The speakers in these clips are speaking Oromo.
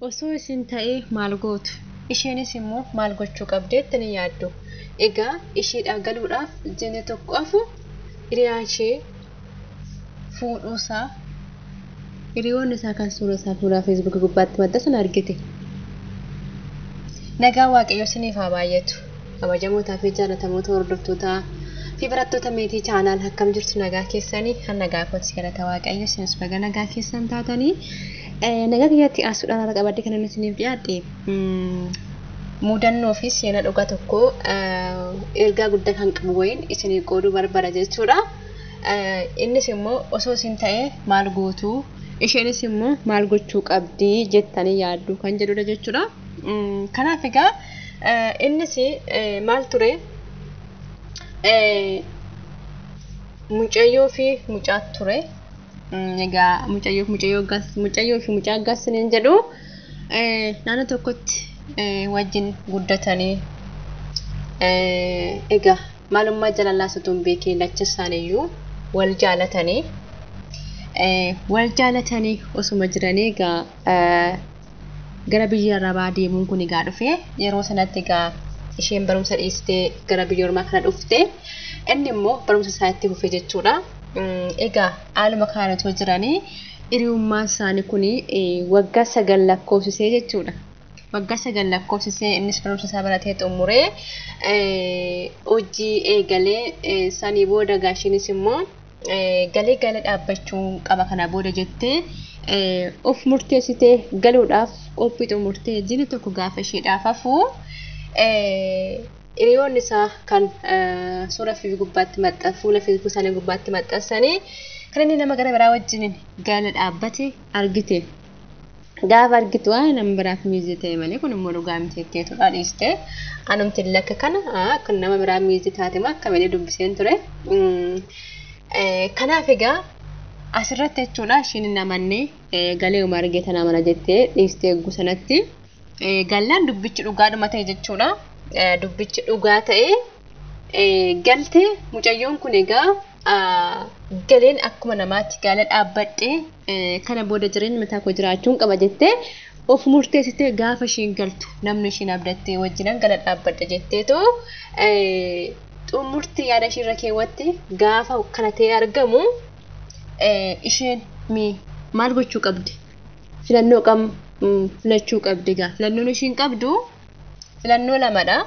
Osoo isin ta'ee maal gootu? Isheenis immoo maal gochuu qabdi jettanii yaaddu? Egaa isheedhaa galuudhaaf jiini tokko hafu hiriyaan ishee fuudhuusaa hiriyoonni isaa kan suura isaa fuula feesbuukii gubbaatti maxxansan argite. Nagaan Waaqayyoo isiniif haa baay'atu. Kabajamootaa fi jaallatamoota hordoftootaa fi barattoota meetii chaanaal akkam jirtu nagaa keessanii kan nagaa kooti galata Waaqayyo isinis baga nagaa keessan taatanii nagaa kiyyaatti aasuudhaan haala qabadde kan inni isiniif dhiyaadhe mudannoo fi seenaa dhugaa tokko ergaa guddaa kan qabu wayiin isinii qooduu barbaada jechuudha. Innis immoo osoo isin ta'ee maal gootu isheenis immoo maal gochuu qabdi jettanii yaaddu kan jedhudha jechuudha. Kanaaf egaa innis maal ture mucayyoo fi mucaa ture. Egaa mucayyoo fi mucayyoo fi mucaa gaasiniin jedhu naannoo tokkotti wajjin guddatanii egaa maalummaa jaalalaa osoo hin beekin lacha isaaniiyyuu wal jaalatanii wal jaalatanii osuma jiranii egaa gara biyya arabaa deemuun kun egaa dhufe yeroo sanatti egaa isheen barumsa dhiistee gara biyya ormaa kana dhufte inni immoo barumsa isaa itti fufe jechuudha. Egaa haaluma kanaan otoo jiranii hiriyummaan isaanii kun waggaa 9 lakkoofsisee jechuudha. Waggaa 9 lakkoofsisee innis barumsa isaa baratee xumuree hojii eegalee sanii booda egaa isheenis immoo galee galee dhaabbachuu qaba kana booda jettee of murteessitee galuudhaaf qophii xumurtee jiini tokko gaafa isheedhaaf hafu hiriyoonni isaa kan suura fi gubbaatti maxxan fuula feesbuuk isaanii gubbaatti maxxansanii kan inni nama gara biraa wajjin gaala dhaabbate argite. Gaafa argitu waan nama biraaf miizii ta'e malee kun immoo dhugaa miti jetteetudha dhiiste. Anumti lakka kana kan nama biraa miizii taate moo akka malee dubbiseen ture. Kanaaf egaa asirratti jechuudha isheen hin amanne galee uma argee tana mana jettee dhiistee eeguu sanatti gallaan dubbichi dhugaadhuma ta'e jechuudha. Dubbichi dhugaa ta'e galtee mucayyoon kun egaa galeen akkuma namaatti gaala dhaabbadhee kana booda jireenya mataa koo jiraachuun qaba jettee of murteessitee gaafa ishiin galtu namni ishiin abdattee wajjinan gala dhaabbadha jetteetoo xumurtii yaada ishiirra keewwatte gaafa kana ta'ee argamu isheen maal gochuu qabdi? Filannoo qam filachuu qabdi egaa filannoon ishiin qabdu filannoo lamadha.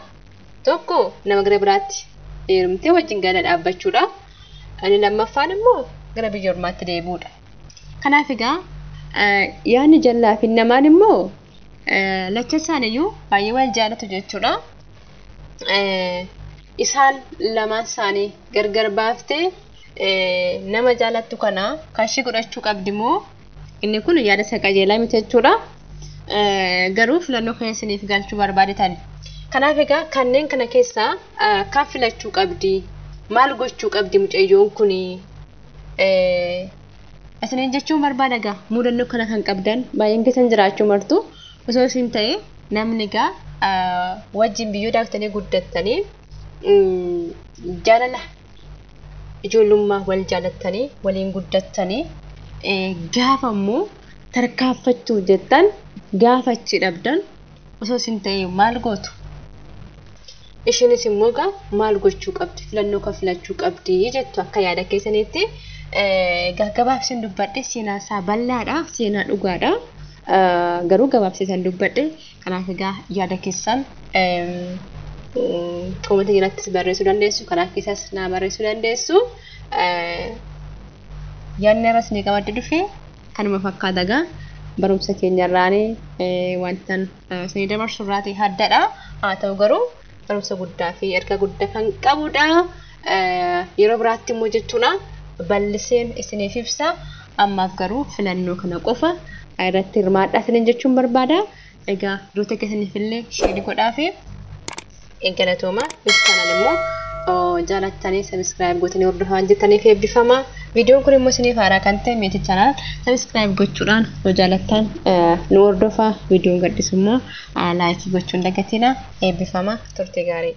Tokko nama gara biraatti heerumtee wajjin gaala dhaabbachuudha. Inni lammaffaan immoo gara biyya ormaatti deebi'uudha. Kanaaf egaa yaadni jallaa fi namaan immoo lacha isaaniiyyuu baay'ee wal jaalatu jechuudha. Isaan lamaan isaanii gargar baaftee nama jaalattu kana kan ishee godhachuu qabdi moo inni kun yaada isa qajeelaa miti jechuudha. Garuu filannoo kana isiniif galchuu barbaadetan. Kanaaf egaa kanneen kana keessaa kan filachuu qabdi? Maal gochuu qabdi mucayyoon kuni? Isiniin jechuun barbaada egaa mudannoo kana kan qabdan baay'een keessan jiraachuu martu osoo isin ta'e namni egaa wajjin biyyoo daaktanii guddattanii jaalala ijoollummaa wal jaalattanii waliin guddattanii gaafa immoo tarkaanfachuu jettan gaafa achi dhabdan osoo isin ta'e maal gootu? Isheenis immoo egaa maal gochuu qabdi? Filannoo kan filachuu qabdi jettu akka yaada keessaniitti. Egaa gabaabseen dubbadhe seenaa isaa bal'aadha, seenaa dhugaadha. Garuu gabaabsee dubbadhe kanaaf egaa yaada keessan koomentii jalatti barreessuu dandeessu, karaa keessaas naa barreessuu dandeessu. Yaadni irras ni qabadde dhufe kanuma fakkaata egaa barumsa keenya irraanii wanta isinii dabarsu irraatii addadha. Haa ta'u garuu barumsa guddaa fi ergaa guddaa kan qabudha. Yeroo biraatti immoo jechuudha bal'iseen isiniif ibsa. Ammaaf garuu filannoo kana qofa irratti hirmaadhaa isiniin jechuun barbaada. Egaa hiriyoota keessaniif illee sheerii godhaa fi galatooma. Chaanaal immoo jaalattanii sabiskiraayib gootanii hordofaa jirtaniif eebbifama. Viidiyoon kun immoo isiniif haaraa kan ta'e meetii chaanaal sabiskiraayib gochuudhaan yoo jaalattan nu hordofaa. Viidiyoon gadhiisu immoo laayikii gochuun dagatina. Eebbifama. Turte gaarii.